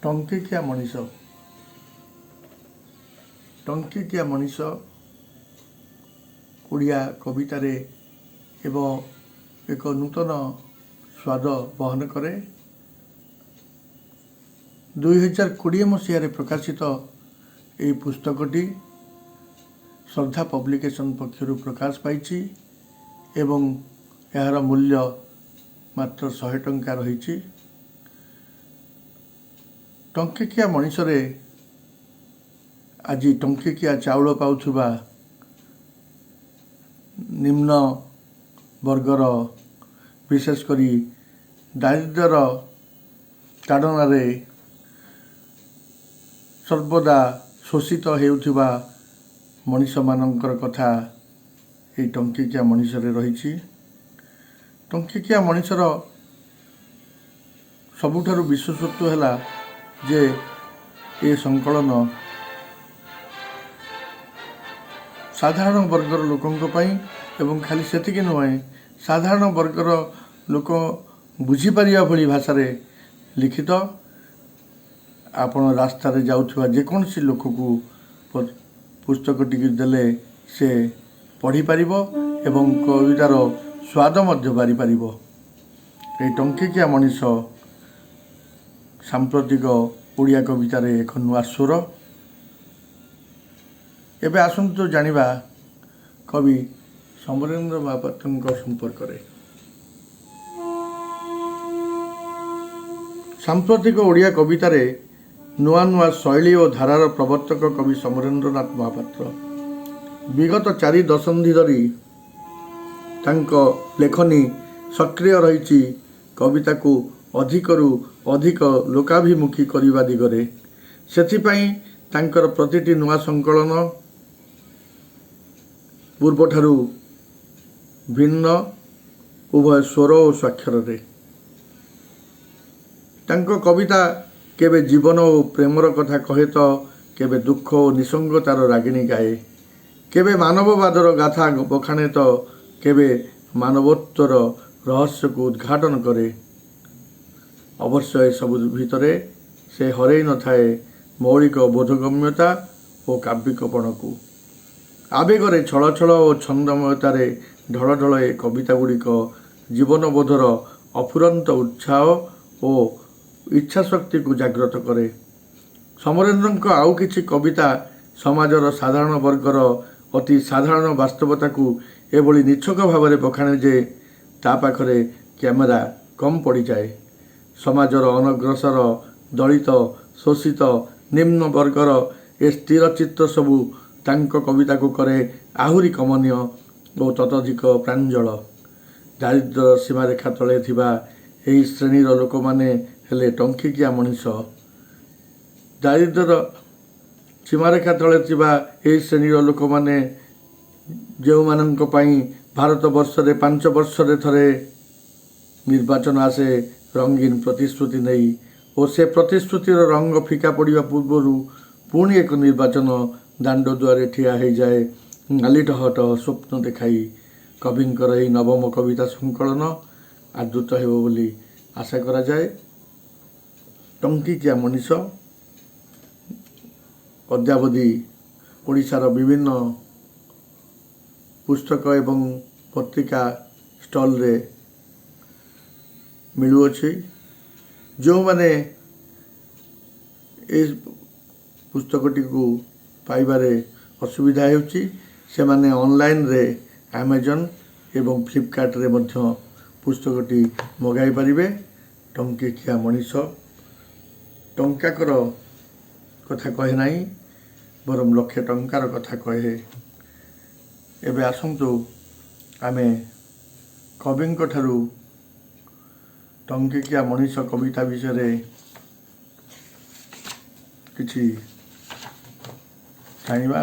ଟଙ୍କିକିଆ ମଣିଷ। ଟଙ୍କିକିଆ ମଣିଷ ଓଡ଼ିଆ କବିତାରେ ଏବଂ ଏକ ନୂତନ ସ୍ୱାଦ ବହନ କରେ। 2020 ମସିହାରେ ପ୍ରକାଶିତ ଏହି ପୁସ୍ତକଟି ଶ୍ରଦ୍ଧା ପବ୍ଲିକେସନ୍ ପକ୍ଷରୁ ପ୍ରକାଶ ପାଇଛି ଏବଂ ଏହାର ମୂଲ୍ୟ ମାତ୍ର 100 ଟଙ୍କା ରହିଛି। ଟଙ୍କିକିଆ ମଣିଷରେ ଆଜି ଟଙ୍କିକିଆ ଚାଉଳ ପାଉଥିବା ନିମ୍ନ ବର୍ଗର, ବିଶେଷ କରି ଦାରିଦ୍ର୍ୟର ତାଡ଼ନାରେ ସର୍ବଦା ଶୋଷିତ ହେଉଥିବା ମଣିଷମାନଙ୍କର କଥା ଏଇ ଟଙ୍କିକିଆ ମଣିଷରେ ରହିଛି। ଟଙ୍କିକିଆ ମଣିଷର ସବୁଠାରୁ ବିଶେଷତ୍ୱ ହେଲା ଯେ ଏ ସଂକଳନ ସାଧାରଣ ବର୍ଗର ଲୋକଙ୍କ ପାଇଁ ଏବଂ ଖାଲି ସେତିକି ନୁହେଁ, ସାଧାରଣ ବର୍ଗର ଲୋକ ବୁଝିପାରିବା ଭଳି ଭାଷାରେ ଲିଖିତ। ଆପଣ ରାସ୍ତାରେ ଯାଉଥିବା ଯେକୌଣସି ଲୋକକୁ ପୁସ୍ତକଟିକୁ ଦେଲେ ସେ ପଢ଼ିପାରିବ ଏବଂ କବିତାର ସ୍ୱାଦ ମଧ୍ୟ ବାରିପାରିବ। ଏହି ଟଙ୍କିକିଆ ମଣିଷ ସାମ୍ପ୍ରତିକ ଓଡ଼ିଆ କବିତାରେ ଏକ ନୂଆ ସ୍ୱର। ଏବେ ଆସନ୍ତୁ ଜାଣିବା କବି ସମରେନ୍ଦ୍ର ମହାପାତ୍ରଙ୍କ ସମ୍ପର୍କରେ। ସାମ୍ପ୍ରତିକ ଓଡ଼ିଆ କବିତାରେ ନୂଆ ନୂଆ ଶୈଳୀ ଓ ଧାରାର ପ୍ରବର୍ତ୍ତକ କବି ସମରେନ୍ଦ୍ରନାଥ ମହାପାତ୍ର। ବିଗତ 4 ଦଶନ୍ଧି ଧରି ତାଙ୍କ ଲେଖନୀ ସକ୍ରିୟ ରହିଛି କବିତାକୁ ଅଧିକରୁ ଅଧିକ ଲୋକାଭିମୁଖୀ କରିବା ଦିଗରେ। ସେଥିପାଇଁ ତାଙ୍କର ପ୍ରତିଟି ନୂଆ ସଂକଳନ ପୂର୍ବଠାରୁ ଭିନ୍ନ, ଉଭୟ ସ୍ୱର ଓ ସ୍ୱାକ୍ଷରରେ। ତାଙ୍କ କବିତା କେବେ ଜୀବନ ଓ ପ୍ରେମର କଥା କହେ ତ କେବେ ଦୁଃଖ ଓ ନିଃସଙ୍ଗତାର ରାଗିଣୀ ଗାଏ, କେବେ ମାନବବାଦର ଗାଥା ବଖାଣେ ତ କେବେ ମାନବତ୍ୱର ରହସ୍ୟକୁ ଉଦ୍ଘାଟନ କରେ। ଅବଶ୍ୟ ଏସବୁ ଭିତରେ ସେ ହରେଇ ନଥାଏ ମୌଳିକ ବୋଧଗମ୍ୟତା ଓ କାବ୍ୟିକପଣକୁ। ଆବେଗରେ ଛଳଛଳ ଓ ଛନ୍ଦମୟତାରେ ଢଳଢଳ ଏ କବିତା ଗୁଡ଼ିକ ଜୀବନବୋଧର ଅଫୁରନ୍ତ ଉତ୍ସାହ ଓ ଇଚ୍ଛାଶକ୍ତିକୁ ଜାଗ୍ରତ କରେ। ସମରେନ୍ଦ୍ରଙ୍କ ଆଉ କିଛି କବିତା ସମାଜର ସାଧାରଣ ବର୍ଗର ଅତି ସାଧାରଣ ବାସ୍ତବତାକୁ ଏଭଳି ନିଛକ ଭାବରେ ବଖାଣେ ଯେ ତା ପାଖରେ କ୍ୟାମେରା କମ୍ ପଡ଼ିଯାଏ। ସମାଜର ଅନଗ୍ରସର, ଦଳିତ, ଶୋଷିତ, ନିମ୍ନ ବର୍ଗର ଏ ସ୍ଥିର ଚିତ୍ର ସବୁ ତାଙ୍କ କବିତାକୁ କରେ ଆହୁରି କମନୀୟ ଓ ତତୋଧିକ ପ୍ରାଞ୍ଜଳ। ଦାରିଦ୍ର୍ୟର ସୀମାରେଖା ତଳେ ଥିବା ଏହି ଶ୍ରେଣୀର ଲୋକମାନେ ହେଲେ ଟଙ୍କିକିଆ ମଣିଷ। ଦାରିଦ୍ର୍ୟର ସୀମାରେଖା ତଳେ ଥିବା ଏହି ଶ୍ରେଣୀର ଲୋକମାନେ, ଯେଉଁମାନଙ୍କ ପାଇଁ ଭାରତବର୍ଷରେ 5 ବର୍ଷରେ ଥରେ ନିର୍ବାଚନ ଆସେ ରଙ୍ଗୀନ ପ୍ରତିଶ୍ରୁତି ନେଇ ଓ ସେ ପ୍ରତିଶ୍ରୁତିର ରଙ୍ଗ ଫିକା ପଡ଼ିବା ପୂର୍ବରୁ ପୁଣି ଏକ ନିର୍ବାଚନ ଦାଣ୍ଡ ଦୁଆରେ ଠିଆ ହୋଇଯାଏ ନାଲି ଟହଟହ ସ୍ୱପ୍ନ ଦେଖାଇ, କବିଙ୍କର ଏହି ନବମ କବିତା ସଂକଳନ ଆଦୃତ ହେବ ବୋଲି ଆଶା କରାଯାଏ। ଟଙ୍କିକିଆ ମଣିଷ ଅଦ୍ୟାବଧି ଓଡ଼ିଶାର ବିଭିନ୍ନ ପୁସ୍ତକ ଏବଂ ପତ୍ରିକା ଷ୍ଟଲରେ ମିଳୁଅଛି। ଯେଉଁମାନେ ଏ ପୁସ୍ତକଟିକୁ ପାଇବାରେ ଅସୁବିଧା ହେଉଛି, ସେମାନେ ଅନଲାଇନରେ ଆମାଜନ୍ ଏବଂ ଫ୍ଲିପକାର୍ଟରେ ମଧ୍ୟ ପୁସ୍ତକଟି ମଗାଇ ପାରିବେ। ଟଙ୍କିକିଆ ମଣିଷ ଟଙ୍କାକର କଥା କହେ ନାହିଁ, ବରଂ ଲକ୍ଷେ ଟଙ୍କାର କଥା କହେ। ଏବେ ଆସନ୍ତୁ ଆମେ କବିଙ୍କ ଠାରୁ ଟଙ୍କିକିଆ ମଣିଷ କବିତା ବିଷୟରେ କିଛି ଜାଣିବା।